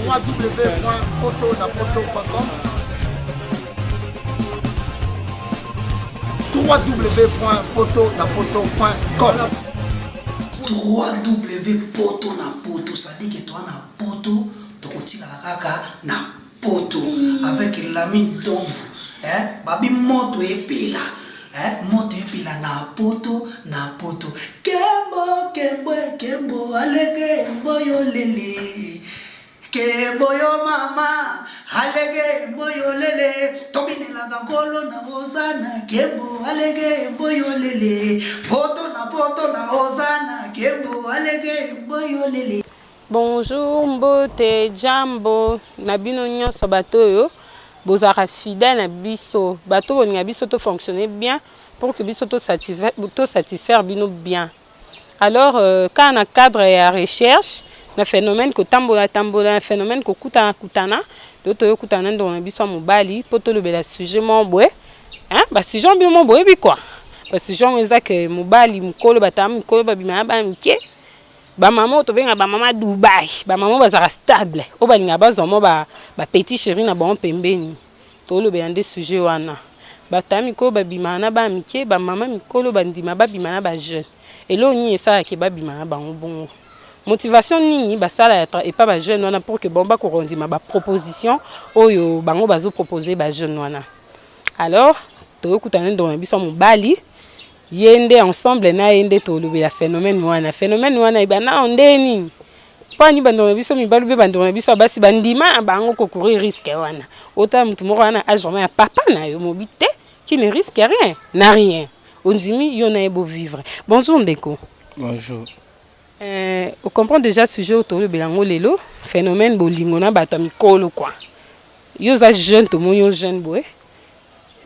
www.potonapoto.com www.potonapoto.com 3W poto na poto, c'est-à-dire que toi na poto tokotikala kaka na poto avec Lamine Domvu, hein, babi moto epela, hein, moto epela na poto na poto. Kembo kembo kembo alege mboyo lele. Kembo yo mama alege mboyo lele tobinelaka nkolo na hosana kembo alege mboyo lele poto na poto na hosana kembo alege mboyo lele. Bonjour, mbote, jambo na bino nyonso bato oyo bozalaka fidèle na biso, bato bolinga biso to fonctionner bien pour que biso to satisfaire bino bien. Alors kaka na cadre ya recherche na phénomène kotambola tambola na phénomène kokutana kutana to toyokutana na ndeko na biso ya mobali mpo tolobela sujet moko boye, hein, ba sujet bino moko boyebi quoi. Ba sujet yango eza ke mobali mokolo batama mikolo babima na bana mike, bamama oyo tobenga bamama Dubai, bamama oyo bazalaka stable, oyo balingaka bazwa mwa ba petit chéri na bango pembeni. Tolobela nde sujet wana. Bato ya mikolo babimaka na bana mike, bamama mikolo bandima babima na ba jeune. Eloko nini esalaka babima na bango bongo? Motivation nini basala epa ba jeune wana pour que bango bakoka kondima ba proposition oyo bango bazopropose ba jeune wana? Alors toyokutana ndeko na biso ya mobali, ye nde ensemble na ye nde tolobela phénomène wana. Phénomène wana ebanda nde nini? Mpo ani bandeko na biso mibali mpe bandeko na biso ya basi bandima na bango kocourir risque wana? Otala motu moko wana âge vraiment ya papa na yo mobi te, qui ne risque rien na rien, ondimi yo na ye bovivre. Bonjour ndeko. Bonjour. Ocomprend déjà sujet oyo tolobela yango lelo, phénomène bolingo na bato ya mikolo quoi. Yo oza jeune, tomoni yo jeune boye,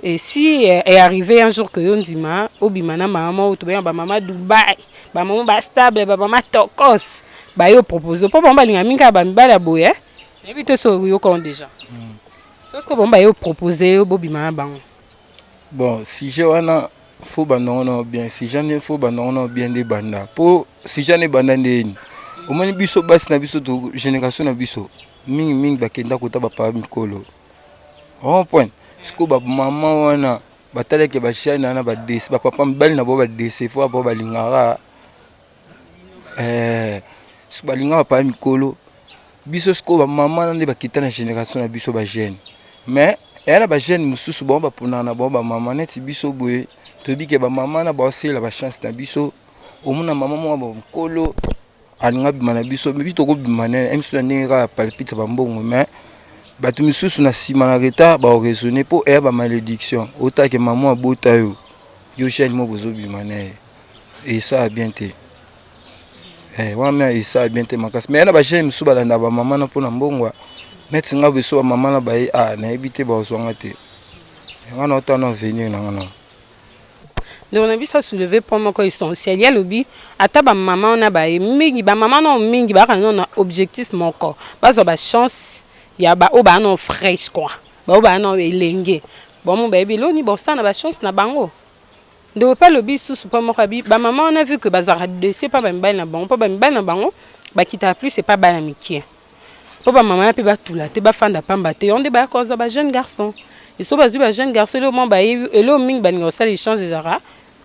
et si est arrivé un jour que yo ndima obima na mama oyo tobenga bamama Dubai, bamama bastable, bamama tokos, bayo propose mpo bango balinga mingi kaka bamibali ya boye, nayebi te so oyoka ngo déjà, soki bango bayo propose yo bobima na bango. Bon, sujet wana fo bandango na bien, sujet nde fo bandango na bien nde banda mpo sujet wana ebanda ndeni. Omoni biso basi na biso to génération na biso mingimingi bakenda kota bapapa mikolo rond point. Sikoyo bamama wana batalaki bajeune wana badese bapapa mibali na bango badese fo apo balingaka balingaka bapapa mikolo. Biso sikoyo bamama na nde bakita na génération na biso bajeune, mais eya na bajeune mosusu bango baponaka na bango bamama neti biso boye. Toyebi ke bamama na baosalela bachance na biso. Omona mama moko mokolo alinga bima na biso, biso tokobima nene miso na ndenge kaka palpite bambongo, mais bato misusu na nsima na retard baoraisonne mpo eya bamalédiction. Otake mama abota yo, yo jeune mo bozobima na ye, esala bien te wana me esala bien te makasi. Mais ya na bajeune mosusu balanda bamama na mpona mbongo neti nga biso bamama na baye a nayebi te bazwanga te nga na otana avenir na nga na. Ndeko na biso asoulevé point moko essentiel. Ye alobi ata bamama wana baye mingi, bamama nao mingi bayaka nano na objectif moko, bazwa bachance ya baoyo baya nao fraîche quoi, baoyo baya nao elenge bango bayebi eloni bosala na bachance na bango. Ndeko mpe alobi lisusu mpo moko abi bamama wana vu que bazalaka dessus epa bamibali na bango, mpo bamibali na bango bakitaka plus epa bana mike, mpo bamama wana mpe batula te, bafanda pamba te, yango nde baya kozwa bajeune garçon. Eso bazwi bajeune garçon, eloko moko bayebi, eloko mingi balinga kosala échange ezalaka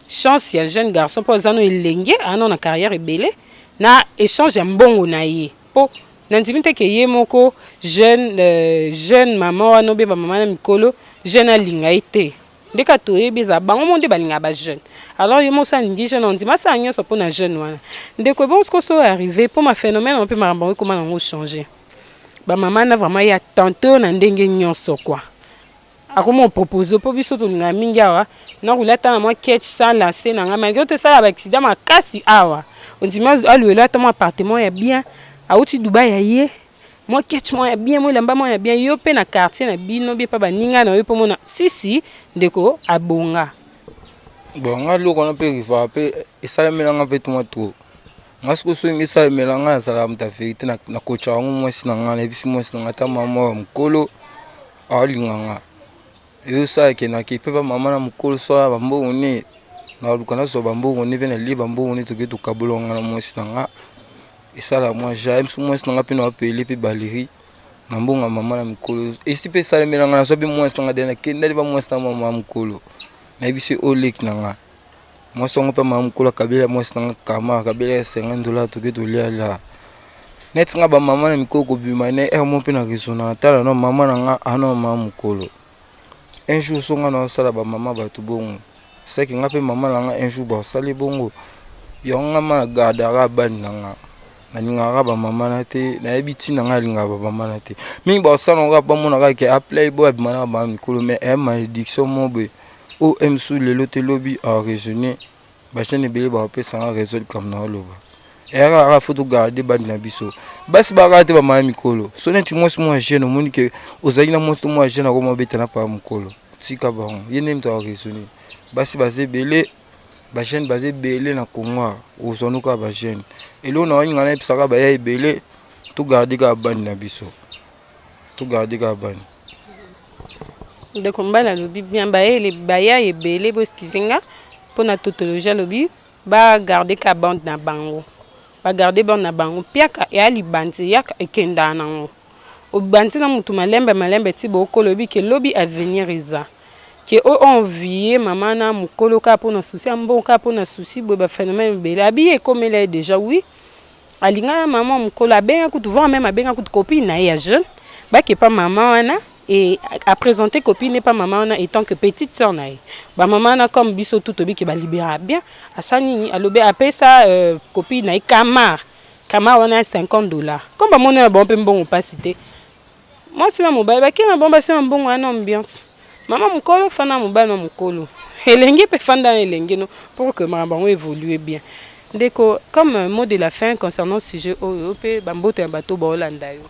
chance ya jeune garçon mpo aza no elenge, aa no na carrière ebele, na échange ya mbongo na ye, mpo nandimi te ke ye moko jeune mama wana obe bamama na mikolo jeune alinga ye te. Nde kaka toyebi ezala bango mo nde balingaka bajeune. Alors ye moso alingi jeune, ondima asala nyonso mpo na jeune wana. Ndeko, ebongo sikoyo so arrivé mpo ma phénomène wana mpe makambo yango ekóma nango change, bamama na vraiment ya tante oyo na ndenge nyonso quoi, akoma opropose mpo biso tolingaka mingi awa nakolata na mwa ketch sans lacet na ngai, malgré tosala baaccident makasi awa, ondima aluela ata mwa appartement ya bien, auti Dubai ya ye mwa ketch mwa ya bien, mwa elamba mwa ya bien. Yo mpe na quartier na bino bie mpa baninga na yo mpo mona sisi ndeko abonga. Bon, nga eloko wana mpe rivaka mpe esalemelanga mpe tumwa trop. Nga sikoyo soki esalemela nga, nazalaka moto ya vérité, nakotya yango mwasi na nga, nayebisi mwasi na nga ata mama ya mokolo aolinga nga, ezosalake nake mpe bamama na mokolo so wana bambongo ne naluka nazwa bambongo ne mpe nalie bambongo ne toke tokabola nga na mwasi na nga. Esala mwa ja miso mwasi na nga mpe na bapele mpe baleri. Na mbongo ya mama na mikolo esi mpe esalemela nga, nazwa mpe mwasi na nga de nakenda ba mwasi na mama mokolo, nayebisi oyo leki na nga mwasi yango mpe mama mokolo akabela mwasi na nga kama akabela ya 50 dollar, toke tolia la neti nga bamama na mikolo kobima ne heure mo mpe na raisonnaka. Tala no mama na nga ana mama mokolo, un jour so nga naosala bamama bato bongo, saki nga mpe mama na nga un jour basali bongo. Yango nga ma na gardaka bani na nga, nalingaka bamama na te, nayebi ntina ngai alingaka bamama na te mingi. Basala ngo kaka bamonaka ke aplayboy abima na bamama mikolo, mais eya malédiction mo boye oyo mosusu lelo te lobi araisonner. Bajeune ebele bakopesanga raison likambo na oloba eyaka kaka, faut togarder bandi na biso basi bakaka te bamama mikolo. So neti mwasi mwa jeune, omoni ke ozalaki na mwasi to mwa jeune akoma obeta na paa mokolo, tika bango, ye nde moto araisonner. Basi baza ebele, bajeune baza ebele na Congo, ozwa no kaka bajeune. Eloko na olinga nayebisaka baya ebele, togarder kaka bandi na biso, togarder kaka bandi. Ndeko mobali alobi bien, bayele baya ebele, bo excuse nga mpona tautologie, alobi bagarder ka bande na bango, bagarder bande na bango. Piaka eya libandi, yaka ekendaka nango, obandi na mutu malembe malembe ti bokola, oyebi ke lobi avenir eza ke oyo envie mama na mokolo kaka mpona souci ya mbongo, kaka mpona souci boye. Baphénomène ebele abi ekomela ye déjà. Oui, alingaka mama mokolo, abenga kutu, voire même abenga kutu copine na ye ya jeune, bakepa mama wana et a présenter copine pa mama wana étant que petite sœur na ye. Bamama wana comme biso tu toyebi ke balibéra bien. Asala nini? Alobi apesa copine na ye kamar kamar wana ya 50 dollars. Comme bamoni na bango mpe mbongo mpasi te, mwasi na mobali bakei na bango, basala mbongo wana, ambiance, mama mokolo fanda, mobali na mokolo elenge mpe fanda na elenge no, pour que makambo yango évolue bien. Ndeko, comme mot de la fin concernant sujet oyo mpe bambote ya bato baolanda yo.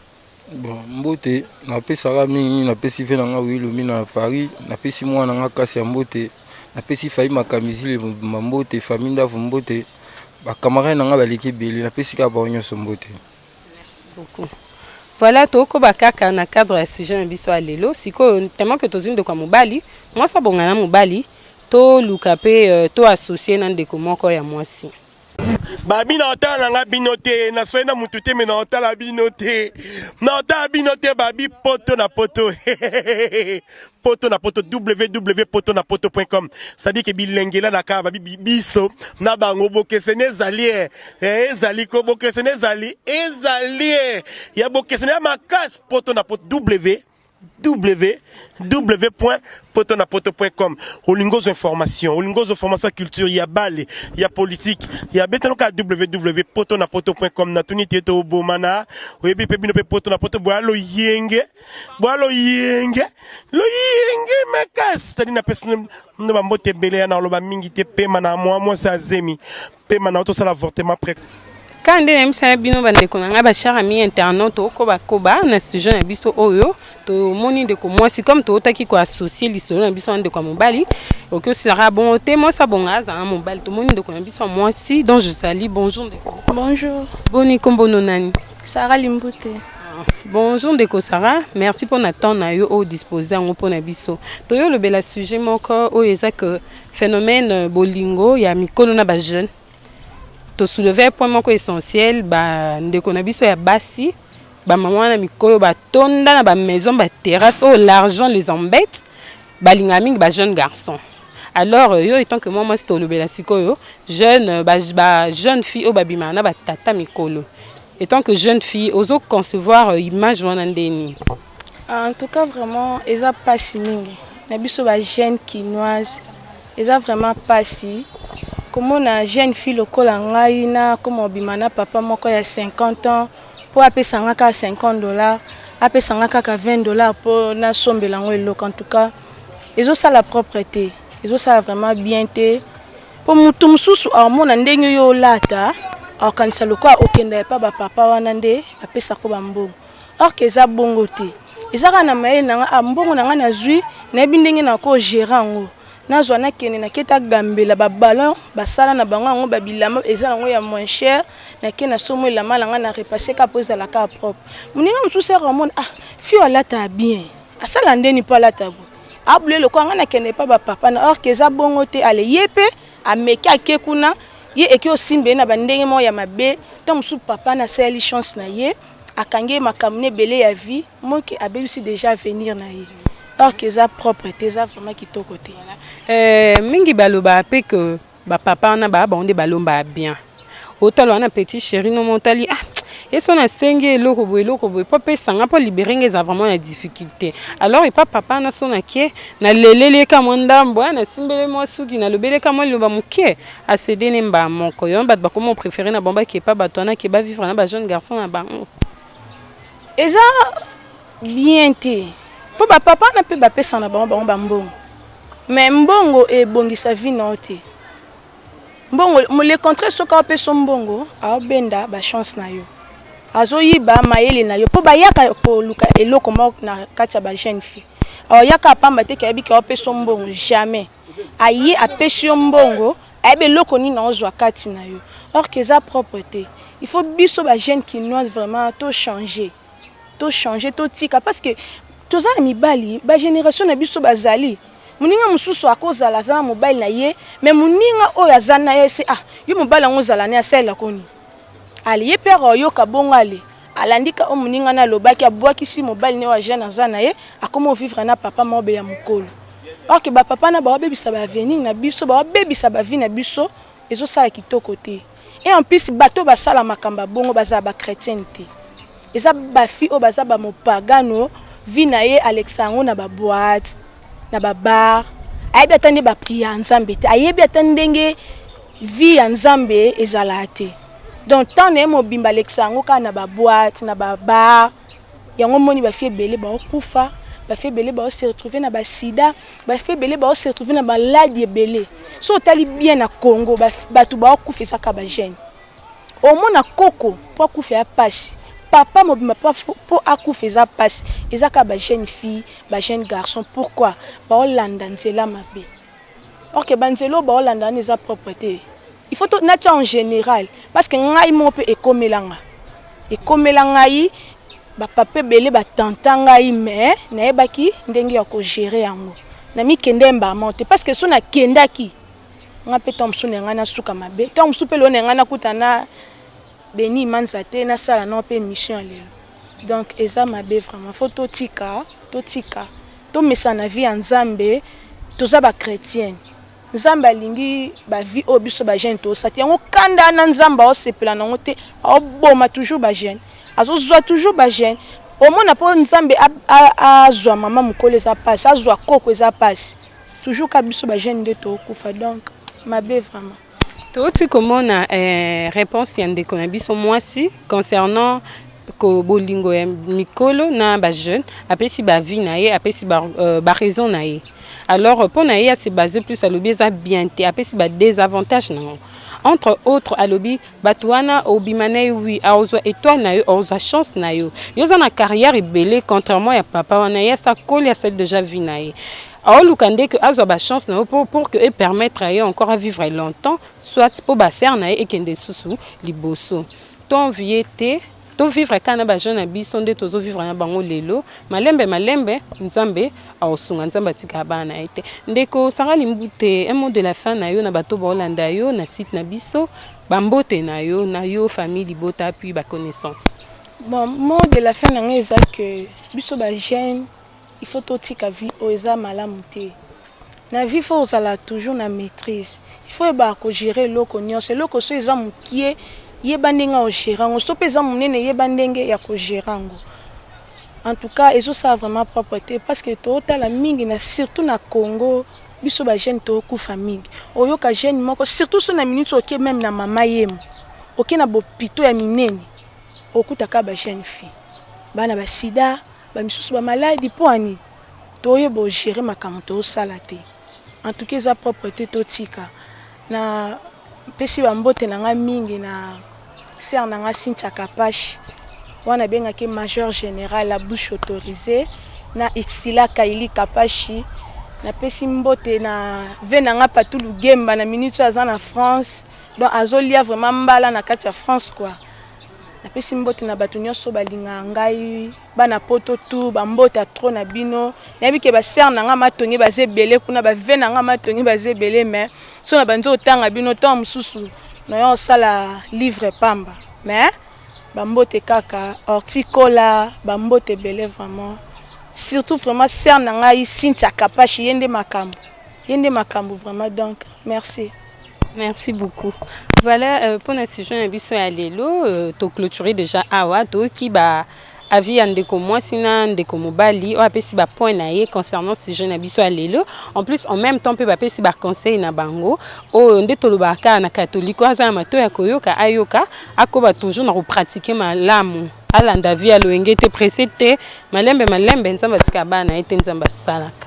Bon, mbote napesaka mingi, napesi ve na nga Wilomi na Paris, napesi mwana na nga kasi ya mbote, napesi Fai Makamizile mobimba mbote, famille Ndavu mbote, bacamarade na nga baleki ebele, napesi kaka bango nyonso mbote. Merci beaucoup. Voilà, tokoba kaka na cadre ya sujet na biso ya lelo. Sikoyo, tellement que tozwi ndeko ya mobali, mwasi abonga na mobali, toluka mpe toassocie na ndeko moko ya mwasi. Babi na otala na nga bino te, naswai na mutu te, me na otala bino te, na otala bino te. Babi poto na poto, poto na poto, www poto na poto.com, c'est-à-dire ke bilengela na kaka babi biso na bango bokeseni ezali ezali ko bokeseni ezali ezali ya bokeseni ya makasi. Poto na poto, www.potonapoto.com. Olingi ozwa information, olingi ozwa information ya culture, ya bale, ya politique, ya betano kaka www.potonapoto.com. Natuni te tobomana, oyebi mpe bino mpe poto na poto boya loyenge, boya loyenge, loyenge makasi. C'est-à-dire napesi no bambote ebele ya na oloba mingi te, pema na mwa mwasi azemi pema na tosala avortement pré Kaka nde nayebisaka bino, bandeko na ngai, bachers amis internautes, tokobakoba na sujet na biso oyo. Tomoni ndeko mwasi, comme tootaki koassocie lisolo na biso na ndeko ya mobali, oki osilaka bongo te, mwasi abonga azala mobali. Tomoni ndeko na biso ya mwasi dont je salue. Bonjour ndeko. Bonjour. Boni, nkombo no nani? Sarah Limbute. Bonjour ndeko Sarah, merci mpona temps na yo oyo dispose yango mpona biso. Toyo olobela sujet moko oyo eza que phénomène bolingo ya mikolo na bajeune. Tosoulever point moko essentiel: bandeko na biso ya basi, bamama wana mikolo batonda na bamaison, baterrasse oyo l'argent les embête, balingaka mingi bajeune garçon. Alors yo, étant que mwa mwasi, tolobela sikoyo jeune ba, ba jeune fille oyo babimaka na batata mikolo. Étant que jeune fille, ozo concevoir image wana ndeni? En tout cas, vraiment eza mpasi mingi na biso bajeune kinoise. Eza vraiment mpasi komona jeune fille lokola ngai na koma obima na papa moko ya 50 ans mpo apesa nga kaka 50 dollars, apesa nga kaka 20 dollars mpo nasombela yango eloko. En tout cas, ezosala propre te, ezosala vraiment bien te, mpo motu mosusu aomona ndenge yo olata, akokanisa lokola okenda epa bapapa wana nde bapesako bambongo, or ke eza bongo te. Eza kaka na mayele na nga, mbongo na nga nazwi, nayebi ndenge nakogérer yango. Nazwa, nakende, naketa gambela baballon basala na bango yango, babilamba eza yango ya moins cher, nake nasomo elamba na nga na repasse kaka mpo ezala kaka propre. Moninga mosusu ere omona: "Ah, fille alata bien, asala ndeni mpo alata boye, abule lokola ngai nakende epa bapapa na." Or ke eza bongo te. Ale ye mpe ameki, ake kuna, ye eki osimba ye na bandenge moko ya mabe. Ntango mosusu papa na asaleli chance na ye. Akangi ye makambo na ebele ya vie moke, abebisi déjà avenir na ye, or que eza propre te, eza vraiment kitoko te. Mingi balobaka mpe ke bapapa wana baya bango nde balombaka bien. Otala wana petit chéri nomo, otali, ah, ye so nasengi eloko boye, eloko boye, mpo apesanga, mpo libérer nga, eza vraiment na difficulté. Alors epa papa wana, so nakie, naleleli ye ka mwa ndambo, nasimbeli mwa suki, nalobeli ka mwa liloba moke, acéder ne mbaa moko. Yo bato bakoma préférer na bango bakepa bato wana ke bavivre na bajeune garçon na bango. Eza bien te, mpo bapapa wana mpe bapesaka na bango bambongo, mais mbongo ebongisa vie na yo te. Mbongo, le contraire, soki aopesa mbongo, aobenda bachance na yo, azoyiba mayele na yo, mpo bayaka koluka eloko moko na kati ya bajeune fille. Aoyaka apamba te ke ayebi ke aopesa mbongo, jamais. Aye, apesi yo mbongo, ayebi eloko nini aozwa kati na yo, or que eza propre te. Il faut biso bajeune kinoise vraiment tochanger, tochanger, totika, parce que toza na mibali, bagénération na biso bazali. Moninga mosusu akozala aza na mobali na ye, mais moninga oyo aza na ye se, ah, yo mobali yango ozala na ye, asalelaka nini? Ale ye mpe akoyoka bongo, ale alandika oyo moninga na alobaki, abwakisi mobali ne oyo ajeune aza na ye, akoma ovivre na papa moko be ya mokolo. Or que bapapa na baobebisa baavenir na biso, baobebisa bavie na biso, ezosala kitoko te. Et en plus, bato basala makambo ya bongo bazala bachrétienne te, eza bafille oyo baza bamopagano. Vie na ye alekisa yango na baboîte, na babar, ayebi ata nde baprière ya Nzambe te, ayebi ata ndenge vie ya Nzambe ezalaka te. Donc temps na ye mobimba alekisa yango kaka na baboîte, na babar. Yango moni bafille ebele baokufa, bafille ebele baose retrouver na basida, bafille ebele baose retrouver na maladi ebele. So otali bien na Congo, bato baokufa ezaka bajeune. Omona koko mpo akufa ya pasi, papa mobimba mpo akufa eza pasi, eza kaka bajeune fille, bajeune garçon. Pourquoi baolanda nzela mabe? Or que banzela oyo baolanda wana eza propre te. Il faut natia en général, parce que ngai moko mpe ekomelanga, ekomela ngai, bapapa ebele batanta ngai, mais nayebaki ndenge ya kogérer yango. Namikende mbama te, parce que so nakendaki nga mpe, ntango mosusu na ngai nasuka mabe, ntango mosusu mpe lelo na ngai nakuta na Beni Manza te, nasala nao mpe émission ya lelo. Donc eza mabe vraiment, faut totika, totika, tomesana na vie ya Nzambe. Toza bachrétienne, Nzambe alingi bavie oyo biso bajeune tosala te. Yango kanda na Nzambe aosepela nango te, aoboma toujours bajeune, azozwa toujours bajeune. Omona mpo Nzambe azwa mama mokolo eza mpasi, azwa koko eza mpasi, toujours ka biso bajeune nde tokufa. Donc mabe vraiment. Touti komona réponse ya ndeko na biso mwasi concernant bolingo ya mikolo na bajeune. Apesi baavis na ye, apesi baraison na ye. Alors mpo na ye, ase base plus, alobi eza bien te, apesi badésavantage nango. Entre autres, alobi bato wana obima na ye, wi, aozwa étoile na yo, aozwa chance na yo, yo oza na carrière ebele, contrairement ya papa wana, ye asakoli, asali déjà vie na ye, aoluka nde ke azwa bachance na yo pour que epermettre ye encore à vivre longtemps, soit mpo baaffaire na ye ekende susu liboso. Toenvie te, tovivre kaka na bajeune na biso nde tozovivre na bango lelo, malembe malembe, Nzambe aosunga. Nzambe atikaka bana na ye te. Ndeko Sara Limbute, un mot de la fin na yo na bato baolanda yo na site na biso, bambote na yo, na yo famille libota, puis baconnaissance. Bon, mot de la fin na ngai eza que biso bajeune, il faut totika vie oyo eza malamu te. Na vie, faut ozala toujours na maîtrise, il faut oyebaka kogérer eloko nyonso. Eloko so eza mokie, yeba ndenge ogérer yango, so mpe eza monene, yeba ndenge ya kogérer yango. En tout cas, ezosala vraiment propre te, parce que tootala mingi na surtout na Congo, biso bajeune tokufa mingi. Oyoka jeune moko, surtout so na minute oke même na mama yemo, oke na bopito ya minene, okutaka bajeune fille bana basida, bamisusu bamaladi. Mpo ani toyeba ogérer makambo tozosala te. En tout cas, eza propre te, totika. Na mpesi bambote na ngai mingi na sœur na ngai Cynthia Kapache, wana abengaki major général, la bouche autorisée, na Ixila Kaili Kapashi. Napesi mbote na ve na ngai Patulu Gemba, na minute oyo aza na France, donc azolia vraiment mbala na kati ya France quoi. Napesi mbote na bato nyonso balingaka ngai, bana Poto tu, bambote ya trop na bino. Nayebi ke basœur na ngai matongi baza ebele kuna, bave na ngai matongi baza ebele, mais so na banzi otanga bino, ntango mosusu nayo osala livre pamba, mais. Ba mbote kaka Horticola ba mbote ebele vraiment surtout vraiment sœur na ngai Cynthia Kapashi ye nde makambu ye nde makambu vraiment donc merci. Merci beaucoup. Voilà euh, pour na sujet na biso ya lelo euh, to clôturer déjà awa toyoki ba avis ya ndeko mwasi na ndeko mobali oyo apesi ba point na ye concernant sujet na biso ya lelo en plus en même temps mpe bapesi ba conseil na bango oyo nde tolobaka kaka na katolike oyo aza na matoi ya koyoka ayoka akoba toujours na kopratike malamu alanda vie ya loyenge te presse te malembe malembe nzambe atika bana ye te nzambe asalaka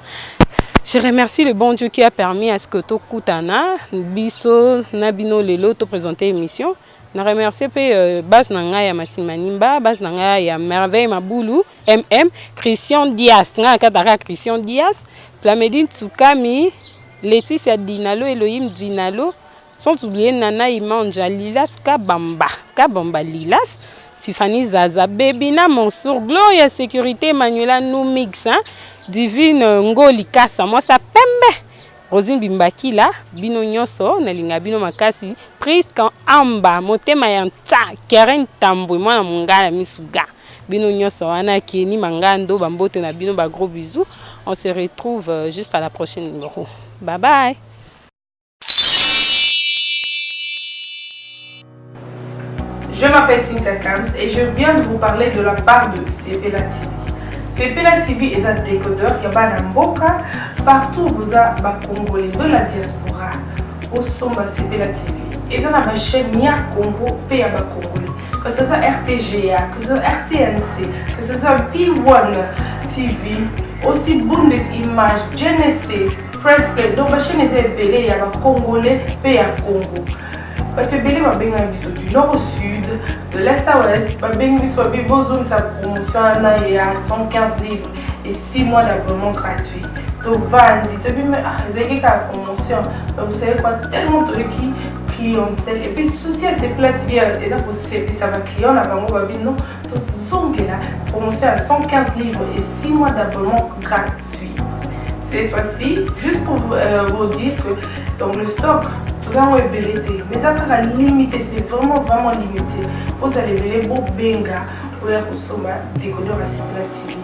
Je remercie le bon Dieu qui a permis à ce que tokutana biso na bino lelo to présenter émission. Na remercier pe euh, base na ngai ya Masimanimba, base na ngai ya Merveille Mabulu MM, Christian Dias, ngai akataka Christian Dias, Plamedine Tsukami, Laetitia Dinalo, Elohim Dinalo, sans oublier Nana Imanja, Lilas Kabamba, Kabamba Lilas, Tiffany Zaza, Bebina Mansour, Gloria Sécurité, Manuela Numix, hein, Divine Ngoli Kassa, moi ça pembe. Rosine Bimbakila, bino nyonso nalinga bino makasi. Prisca Amba, motema ya ntsa, Keren Tambwe, mwana mongala misuga. Bino nyonso wana Kenny Mangando, ba mbote na bino ba gros bisous. On se retrouve euh, juste à la prochaine numéro. Bye bye. Je m'appelle Cynthia Kams et je viens de vous parler de la part de Sepela TV. Sepela TV est un décodeur ya bana mboka partout boza ba congolais de la diaspora osomba Sepela TV. Eza na ba chaîne ya Congo pe ya ba congolais. Que ce soit RTGA, que ce soit RTNC, que ce soit B1 TV, aussi Bundes Image, Genesis, Press Play. Donc ba chaîne eza ebele ya ba congolais pe ya Congo. Bato ebele babengaki biso du nord au sud, de l'est à ouest, babengi biso babi bozongisa promotion wana ya 115 livres et 6 mois d'abonnement gratuit. Tovandi, toyebi mais ah ezalaki kaka promotion. Mais vous savez quoi, tellement toyoki clientèle et puis souci ya Sepela TV eza kosepisa ba clients na bango babi non, tozongela promotion ya 115 livres et 6 mois d'abonnement gratuit. Cette fois-ci, juste pour euh, vous dire que donc le stock toza yango ebele te mais eza kaka limité c'est vraiment vraiment limité ozala ebele bobenga oya kosomba décodeur ya Sepela TV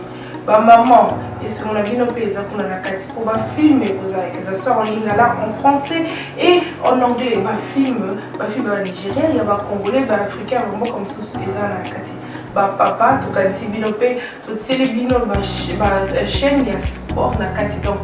bamaman esengo na bino mpe eza kuna na kati mpo bafilme ekozala que ça soit en lingala en français et en anglais bafilme bafilme ya banigérien ya bacongolais baafricain ya bamboka mosusu eza na kati bapapa tokanisi bino mpe Totieli bino ba chaîne ya sport na kati donc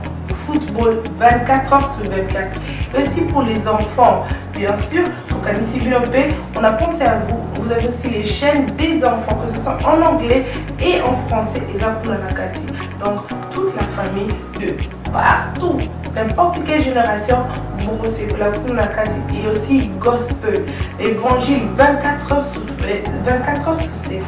football 24 heures sur 24. Et aussi pour les enfants, bien sûr, tokanisi bino mpe on a pensé à vous. Vous avez aussi les chaînes des enfants, que ce soit en anglais et en français, eza kuna na kati. Donc toute la famille de partout, n'importe quelle génération, bokosepela kuna na kati. Et aussi gospel, évangile 24 heures sur 24 heures sur 7.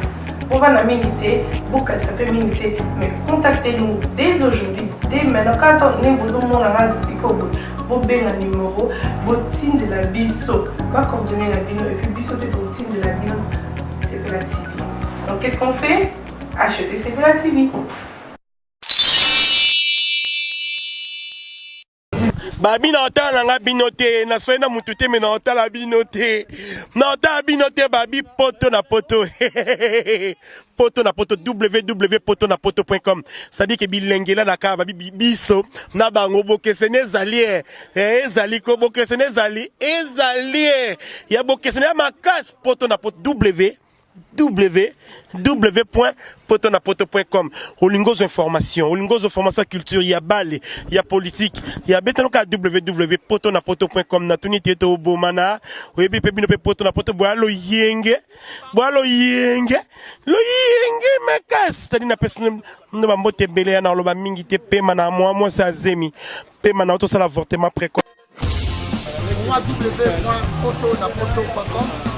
Bovanda mingi te, bokanisa mpe mingi te, mais contactez-nous dès aujourd'hui, dès maintenant. Kaka ndenge bozomona nga sikoyo boye, bobenga numero, botindela biso ba coordonnées na bino et puis biso mpe tokotindela bino Sepela TV. Donc qu'est-ce qu'on fait? Achetez Sepela TV. Babi na otala na nga bino te na soyi na mutu te me na otala bino te na otala bino te babi poto na poto poto na poto www poto na poto.com c'est-à-dire que bilengela na kaka babi biso na bango bokeseni ezali eh, eh, ezali ko bokeseni ezali ezali eh, ya bokeseni ya makasi poto na poto w www.potonapoto.com olingi ozwa information olingi ozwa formation ya culture ya bale ya politique ya betano kaka www.potonapoto.com natuni te tobomana oyebi mpe bino mpe poto na poto boya loyenge boya loyenge loyenge makasi tadi napesi no bambote ebele ya na oloba mingi te pema na mwa mwasi azemi pema na tosala avortement précoce www.potonapoto.com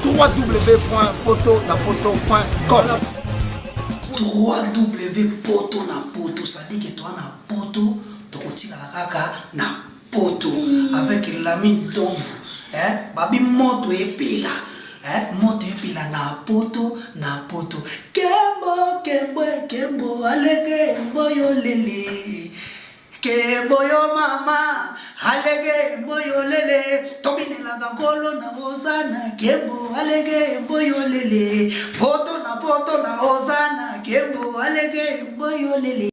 www.potonapoto.com 3W poto na poto c'est-à-dire que toa na poto tokotikala kaka na poto avec Lamine Domvu eh babi moto epela eh moto epela na poto na poto kembo kembo kembo aleke mboyo lele kembo yo mama. Alege mboyolele, tobinelaka nkolo na Hozana kembo. Alege mboyolele, poto na poto na Hozana kembo. Alege mboyolele.